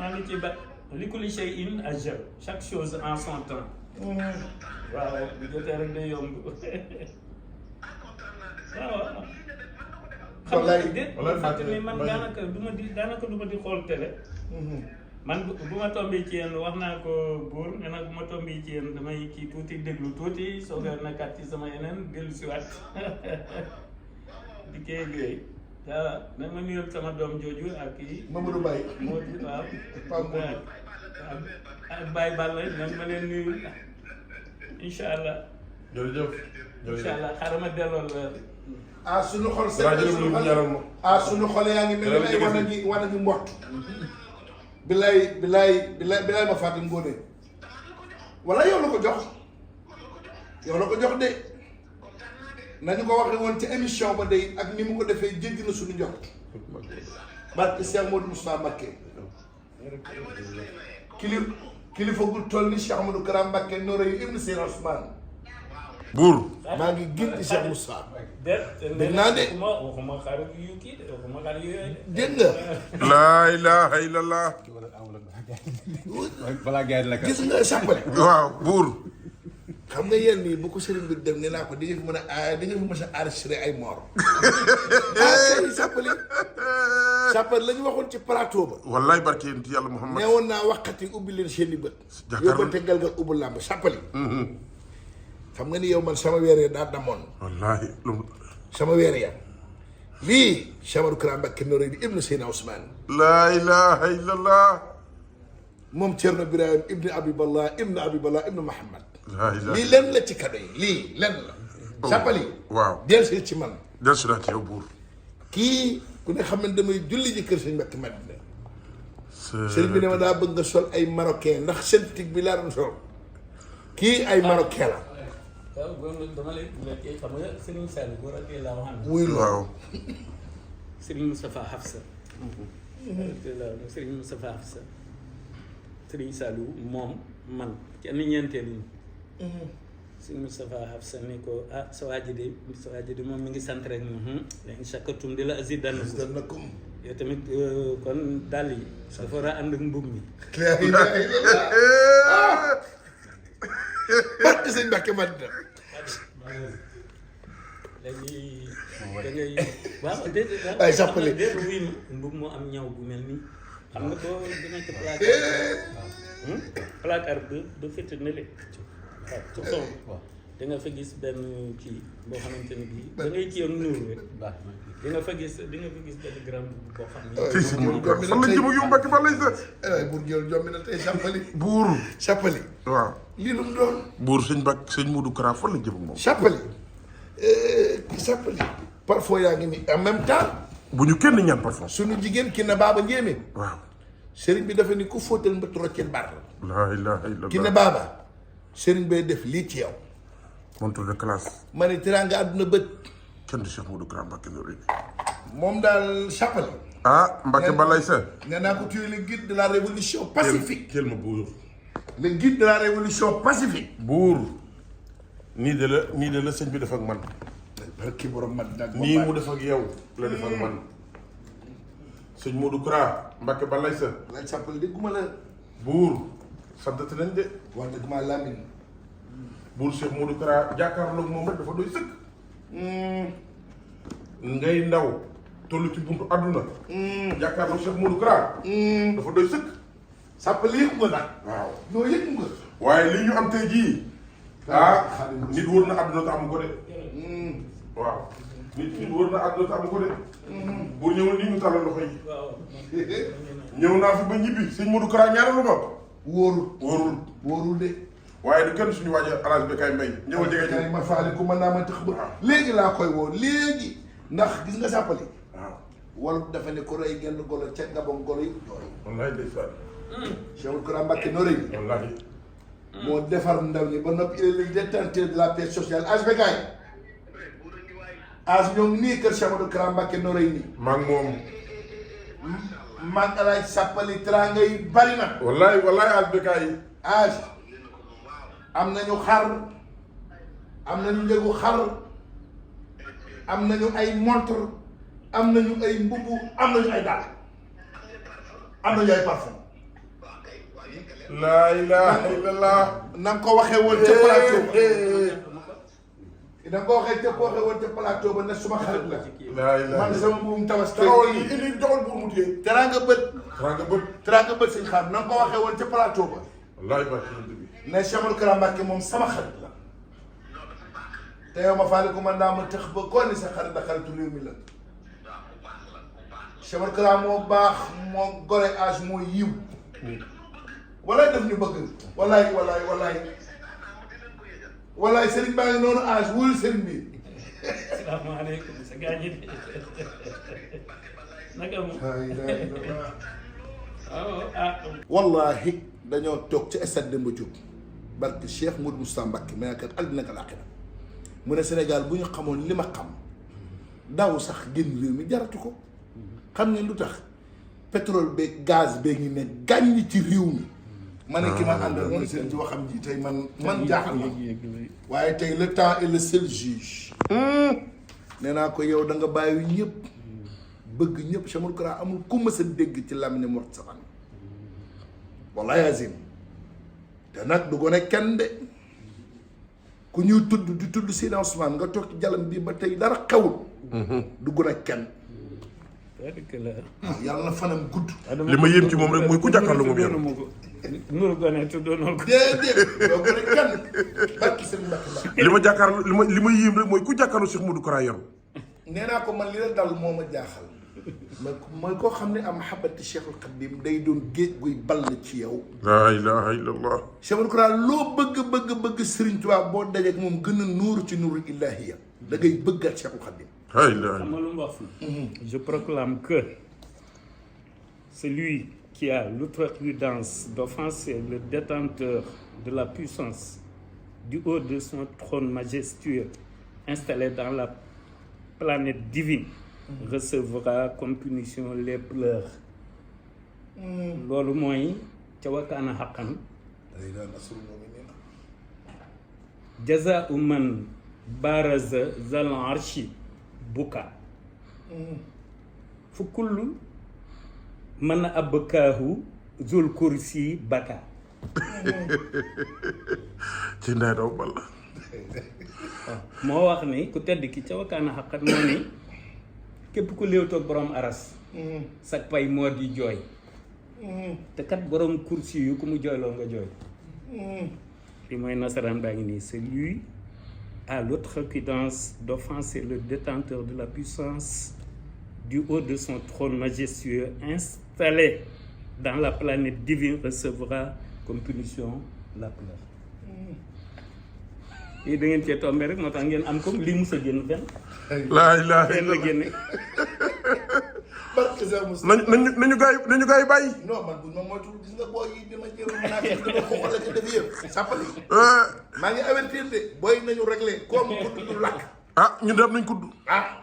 maa ngi ci ba li kulli shay'in ajal chaque chose en son temps. waaw bu jotee rek day yomb. waaw. wallaay xam nga fàttali man daanaka du ma di xool télé. man bu ma tombee ci yéen wax naa ko buur ne nag bu ma tombee ci yéen damay kii tuuti déglu tuuti soog a nekkaat ci sama yeneen dellu si waat di kii yooyu waaw na ma nuyal sama doom jooju ak kii Mamadou Baye Modou waaw Pape ak Baye Balla nag ma leen nuyu incha allah. jërëjëf incha allah xaaral ma delloo la. suñu xol suñu xol yaa ngi mel ni ay wana gi mbott bilaay ma fàtte ngóone wala yow la ko jox de nañu ko waxee woon ci émission ba day ak ni mu ko defee jéggi na suñu njort barke Cheikh Modou Moustapha Mbacké kilifa gu toll ni Cheikh Amadou Kara Mbacké noora yu ibn Seyna Ousmane buur maa ngi gën ci Cheikh Moustapha dégg naa de waxuma xarit yu kii de waxuma xarit yooyu de. dégg nga laa ilaha illallah balaa gars yi la gis nga sàppale waaw buur xam nga yéen nii bu ko sëriñ bi dem ne naa ko di nga fi mën a di nga fi mën a enregistré ay mort kay sàppale la ñu waxoon ci plateau ba wallaay barke yéen yàlla Muhammad nee woon naa waxati ubbi leen seen i bët yóbbante galgal ubbu làmb sàppali xam nga ni yow man sama weer ya daa damoon wallahi sama weer ya lii Cheikh Amadou Kara Mbacké Noreyni ibnu Seyna Ousmane laa ilaha illallah moom Thierno Birahim ibnu Abiballah ibnu Muhammad laa ilaha lii lenn la ci kado yi lii lenn la sàppali waaw del si ci man del si daat yow buur kii ku ne xam ne damay julli ji kër sëñ Mbacké Madina sëriñ bi ne ma daa bëgg nga sol ay marocain ndax synthétique bi laa doon sol kii ay marocain la waaw boobu dama lay kii xam nga Serigne Sall boo rakkee laa waxam wuy waaw Serigne Moustapha Hafsa Serigne Moustapha Hafsa Serigne Sallou moom man kenn ñeenteelu Serigne Moustapha Hafsa ni ko sa waa ji de moom mi ngi sant rek la in shakartum di la azidannakum yow tamit kon dàll yi dafa war a ànd ak mbub mi barke sëñ Mbacké Madina léegi da ngay waaw déedéet ay sàppale déedéet wuy ma mbub moo am ñaw bu mel nii xam nga boo demee ci placard ba féete na le waaw ci son da nga fa gis benn kii boo xamante ne bii da ngay kii ak nuur rek di nga fa gis benn grand boo xam ne tey si buur fan la jëm ak yow Mbacké ba lay sa buur jël jombi na tey sàppali buur sàppali waaw lii lu mu doon buur sëñ Mbacké sëñ Modou Kara fan la jëm ak moom sàppali parfois yaa ngi ni en même temps bu ñu kenn ñaan parfois suñu jigéen ki na baaba njéemé waaw sëriñ bi dafa ni ku fóotal mbët roccel bar laa ilaha illallah ki na baaba sëriñ bay def lii ci yow montre de classe ma ne teraanga àdduna bët kenn du Cheikh Modou Kara Mbacké Noreyni moom daal sàppali Mbacké ba lay sa nee naa ko tu es le guide de la révolution pacifique jël ma buur le guide de la révolution pacifique buur nii de la sëñ bi def ak man barki borom man nag nii mu def ak yow la def ak man sëñ Modou Kara Mbacké ba lay sa laaj sàppali dégguma la buur santati nañ de wax dëgg maa Lamine buur Cheikh Modou Kara jàkkaarloog moom rek dafa doy sëkk ngay ndaw toll ci buntu àdduna jàkkaarloog Cheikh Modou Kara dafa doy sëkk sàppali yëg nga nag waaw noo yëg nga waaye li ñu am tey jii nit wër na àdduna te amu ko de waaw nit wër na àdduna te amu ko de buur ñëwul nii ñu tàllal loxo yi ñëw naa fi ba ñibbi sëñ Modou Kara ñaanalu ma wóorul de waaye du kenn suñu waaje alaaj bi kay mbay ñëwal jege kay ma faali ku mën naa ma tax ba léegi laa koy woo léegi ndax gis nga sàppali waaw wala dafa ne ko rey genn golo ca ngabam golo yi jooy wallaay ndeysaan Cheikh Kara Mbacké Noreyni wallahi moo defar ndaw ñi ba noppi il est le détenteur de la paix sociale HBK ñoo ngi nii kër Cheikh Kara Mbacké Noreyni maa ngi moom man alaaj sàppali teraanga yi bari na wallaay alaaj bi kay am nañu xar am nañu njëgu xar am nañu ay montre am nañu ay mbubb am nañu ay dàll am nañu ay parfum laa ilaaha illallah. na nga ko waxee woon ca plateau ba. da nga ko waxee woon ca plateau ba ne suma xarit la. laa ilaaha man sama buum tabaski. taxawal yi indi joxal buur mu téye. teraanga bët. teraanga bët. teraanga bët sëñ Xaar na nga ko waxee woon ca plateau ba. wallaahi barke na bi. ne Cheikh Amadou Kara Mbacké moom sama xarit la. te yow ma faale ko man daa ma tëx ba koo ni sa xarit da xaritu réew mi la. Cheikh Amadou Kara moo baax moo gore âge moo yiw. walaay def ñu bëgg. walaay Serigne baa ngi noonu âge wóolu Serigne bi. salaamaaleykum sa gaañ yi naka mu. wallahi dañoo toog ci stade Demba Diop barke Cheikh Modou Moustapha Mbacké mais kat àddina ka làqi na mu ne Sénégal bu ñu xamoon li ma xam daaw sax génn réew mi jaratu ko xam ngeen lu tax pétrole beeg gaz beeg ngi ne gàññi ci réew mi. ma ne ki ma àndal moom seen ci waxam ji tey man jaaxal na waaye tey le temps est le seul juge. nee naa ko yow da nga bàyyi ñëpp bëgg ñëpp Cheikh Amadou Kara amul ku mës a dégg ci làmmiñ mort saxan wallahi azim te nag du gone kenn de ku ñuy tudd di tudd Seydina Ousmane nga toog ci jalam bi ba tey dara xewul. du gone kenn. yàlla na fanam gudd. li ma yéem ci moom rek mooy ku jàkkaarloo moom yor. nuru gone tuddoonoo ko. déedéet doo gone kenn barki seen mbàkk li ma jàkkaarloo li ma yéem rek mooy ku jàkkaarloo Cheikh Modou Kara yor. nee naa ko man li la dal moo ma jaaxal. mooy koo xam ne am mahabbati Cheikhul Khadim day doon géej guy ball ci yow. laa ilaha illallah. Cheikh Amadou Kara loo bëgg Serigne Touba boo dajeek moom gën a nuuru ci nuuru ilahiya da ngay bëggal Cheikhul Khadim. laa ilaha xam nga lu mu wax fii. Je proclame que celui qui a l'outrecuidance d'offenser le détenteur de la puissance du haut de son trône majestueux installé dans la planète divine recevra comme punition les pleurs. loolu mooy ca wakaana xaqan jazaa'u man baraza zal arshi buka fu kullu man abkaahu zul kursi baka. ci ndey daw balla. moo wax ni ku tedd ki ca wakaana xaqan moo ni képp ku léew toog borom aras sag pay moo di jooy te kat borom kursi yu ku mu jooyloo nga jooy. li mooy nasaraan baa ngi nii c'est lui à l'outrecuidance d'offenser le détenteur de la puissance du haut de son trône majestueux installé dans la planète divine recevra comme punition la pleur. lii da ngeen cee tombé rek moo tax ngeen am comme lii mus a génn fenn. laa ilaaha fenn la génne. nañu gaa yi bàyyi. non man buñ ma moytuwul gis nga booy yi dama jël mën naa dama ko xoolal ci def yëpp sàppali. maa ngi avertir de booy nañu réglé comme ku du lakk. ñun dem nañ kudd.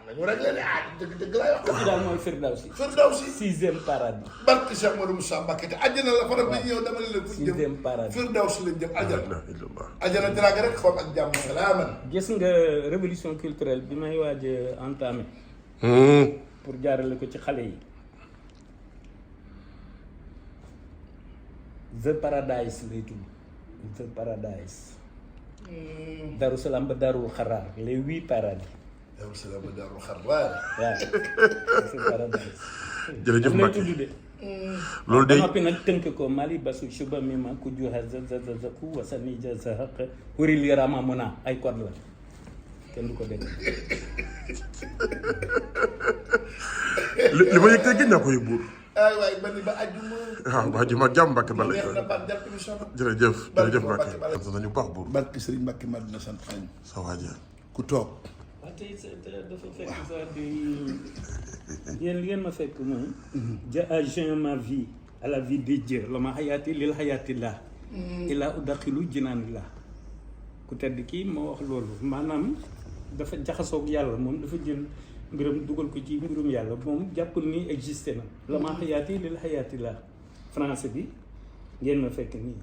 nañu réglé de dëgg laay wax. kooku daal mooy Firdawsi. Firdawsi 6e paradis. barke Cheikh Modou Moussa Mbacké te àjjana la faram bi ñëw dama leen fu ñu jëm 6e paradis. Firdawsi lañ jëm àjjana teraanga rek xool ak jàmm salaaman. gis nga révolution culturelle bi may waaj a entamé. pour jaarale ko ci xale yi. The Paradise lay tudd The Paradise. Darou Salam ba Darou Xaraar les 8 paradis. Darou Salam ba Darou Xaraar. waaw The Paradise. jërëjëf lay Mbacké tudd de. loolu day ba noppi nag tënk ko Mali basu suba mi ma ku juha zazazaku wasani jazahaq hurili rama muna ay code la kenn du ko dégg. li ma yëg tey gën naa ko yëg buur. waay ba ni ba àjjuma. waaw ba àjjuma ak jàmm Mbacké bala. neex na baat jàpp émission ba. jërëjëf Mbacké. sant nañu baax buur. barke Serigne Mbacké Madina sant nañu. sa waa ji. ku toog. waaw tey dafa fekk sax di yéen li ngeen ma fekk mooy. joint ma vie à la vie de Dieu la ma xayaati lil xayaatillah. ilaa udaxilu jinaanillah. ku tedd kii moo wax loolu maanaam dafa jaxasoog yàlla moom dafa jël mbiram dugal ko ci mbirum yàlla moom jàppul ni existé na. la ma xayaati lil xayaatillah français bi ngeen ma fekk nii.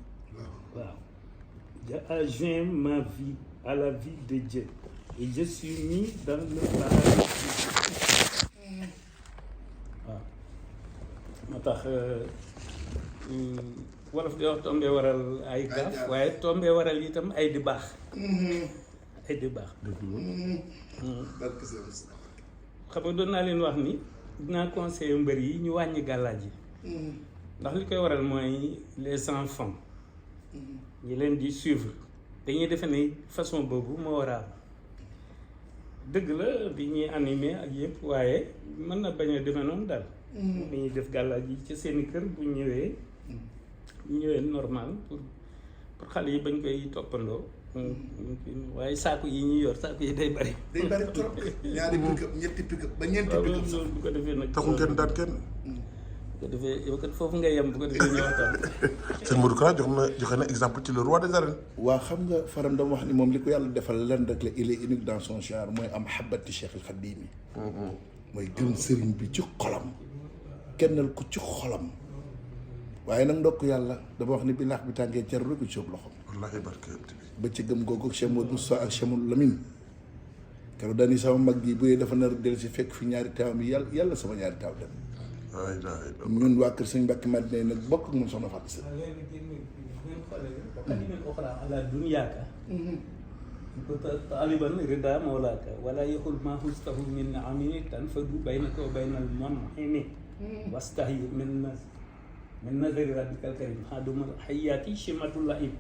waaw joint ma vie à la vie de Dieu. et je suis mis dans le paradis. waaw moo tax wolof di wax tombé waral ay gaaf waaye tombé waral itam ay di baax ay di baax xam nga doon naa leen wax ni dinaa conseiller mbër yi ñu wàññi gàllaaj yi ndax li koy waral mooy les enfants ñi leen di suivre dañuy defe ne façon boobu moo war a am dëgg la bi ñuy animé ak yëpp waaye mën na bañ a demee noonu daal dañuy def gàllaaj yi ci seeni kër bu ñëwee normal pour xale yi bañ koy toppandoo waaye saako yi ñuy yor saako yi day bari trop ñaari pick-up ñetti pick-up ba ñeenti pick-up sax bu ko defee nag taxul kenn daan kenn. bu ko defee yow kat foofu nga yem bu ko defee ñu waxtaan. sëñ Modou Kara joxe na exemple ci le roi des arènes. waa xam nga faram dama wax ni moom li ko yàlla defal lenn rek la il est unique dans son genre mooy am xabati Cheikh al Khadim yi mooy gëm sëriñ bi ci xolam kennal ko ci xolam waaye nag ndokk yàlla dama wax ni bi laax bi tàngee jar rek ci loxom wallaahi barke ba ci gëm googu Cheikh Modou Moussa ak Cheikh Modou Lamine keroog daani sama mag ji bu dee dafa nar a dellu si fekk fi ñaari taawam yi yàlla sama ñaari taaw dem ñun waa kër sëñ Mbàkke Madina nag bokk ak moom soxna Fatou Seye ala dunyaaka taaliban rida mawlaaka wala yaxul ma hustahu min amini tanfadu baynaka wa baynal mun'imi wastahi min nazari rabbikal karim xaaduma xayaati chimatul laib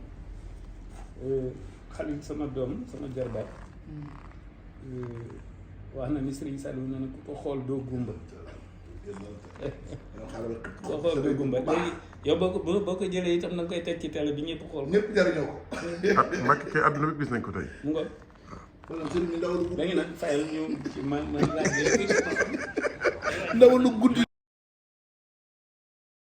xalit sama doom sama jarbaat wax na ni Sëriñ Saliou ne ku ko xool doo gumba koo xool doo gumba léegi yow boo ko jëlee itam na nga koy teg ci télé bi ñëpp xool ñëpp jariñoo ko Macky kay àdduna bi gis nañ ko tey. mu ngoog sëriñ bi ndawalu léegi nag fayal ñu ci man laaj ndawalu guddi